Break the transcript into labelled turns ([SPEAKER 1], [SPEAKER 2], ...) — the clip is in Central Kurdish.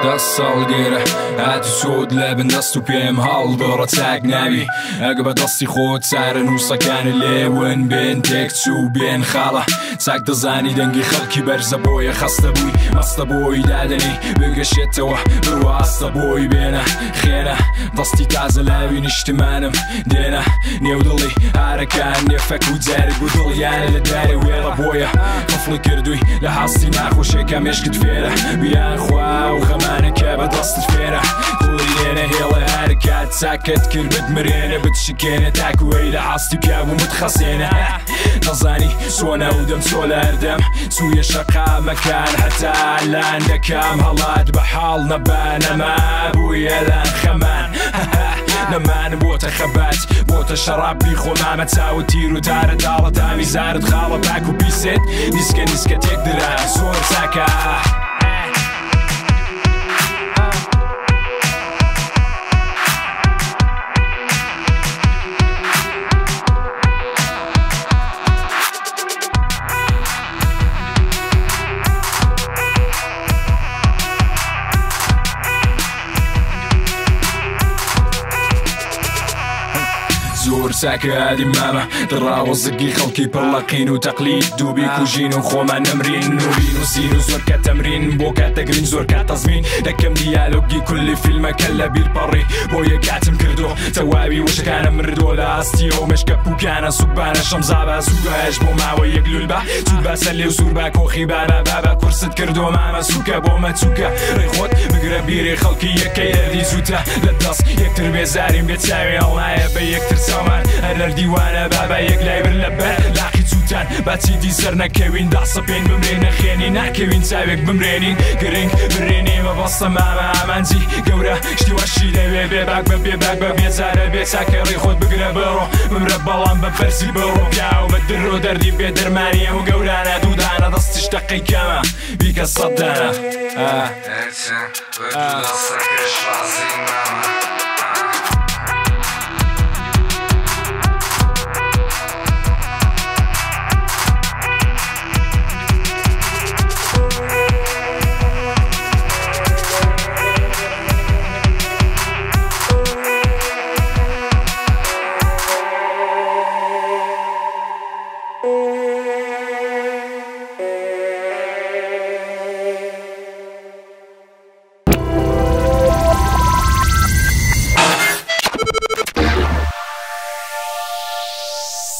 [SPEAKER 1] دەست ساڵگەرە هاتی سۆت لە بن دەست و پێم هەڵبڕە چاک ناوی ئەگە بە دەستی خۆت چارە نووسەکانە لێون بێن تێک چوو بێن خاڵە چاک دەزانی دەنگی خەڵکی بەرزە بۆیە خەستە بووی مەستە بۆی دادەنی بگەشێتەوە بڕواستە بۆی بێنە خێنە دەستی تازە لاوی نیشتمانم دێنە نێو دڵی هارەکان نێفەک و جارگ و دڵیان لە دارێ وێڵە بۆیە قفڵی کردووی لە هەستی ناخۆشێکە مێشکت فێرە بیان خوا و خەمانەکە بە دەستت فێرە دڵی لێنە هێڵە هەرکات چاکت کرد بتمرێنە بتشکێنە تاکوەی لە حاستی پیاوم بتخەسێنە دەزانی چۆنە و دەم چۆ لە هەردەم سوویە شەقامەکان هەتا لان دەکەم هەڵات بە حاڵ نەبانەما بوویە لان خەمان نەمان بۆتە خەبات بۆتە شەڕابی خۆمامە چاو تیر و تارە داڵە تامی زارت خاڵە پاک و پیسێت نیسکە نیسکە تێک درا زۆر چاکە. زۆر چاکە هادی مامە دڕاوەزگی خەڵکی پڕلەقین و تەقلید دووبی کوژین و خۆمان نەمرین و بینوسین و زۆر کە تەمرین بۆ کاتەگرین زۆر کات تەزمین دەکەم دیالۆگی کولی فیلمەکە لە بیر پەڕی بۆ یەکاتم کردو تەواوی وشەکانە مردۆ لە ئاستیەوە مشکە پوکانە سوبانە شەمزابە زووباش بۆ ماوە یەک لول بە زوو باسە لێو زوور بە کۆخی بابە بابە کورست کردۆ مامە سوکە بۆ مەچووکە ڕێ خۆت بگرە بیری خەڵکی یەکەی دەردی زووتە لە دەست یەکتر بێزارین بێ چاوی هەڵنایە بە یەکتر چاومان هەر دیوانە بابا یەک لای بر لەبەر لاقی چوتان باچی دی سەر نەکەوین داسەپێن بمرێن نەخێنی ناکەوین چاوێک بمرێنین گرنگ برێنێ مەبەستە مامە ئامانجی گەورە شتی وەشی دەوێ بێباک بە بێباک بە بێزارە بێ چاکەڕی خۆت بگرە بڕۆ بمرە بەڵام بە بەرزی بڕۆ پیاو بە درۆ دەردی بێ دەرمانی ئەم گەورانە دوودانە دەستیش دەقەی کەمە بیکە سەدانە.
[SPEAKER 2] هەرچەند بە دوو دەستەکەش ڕازی مامە.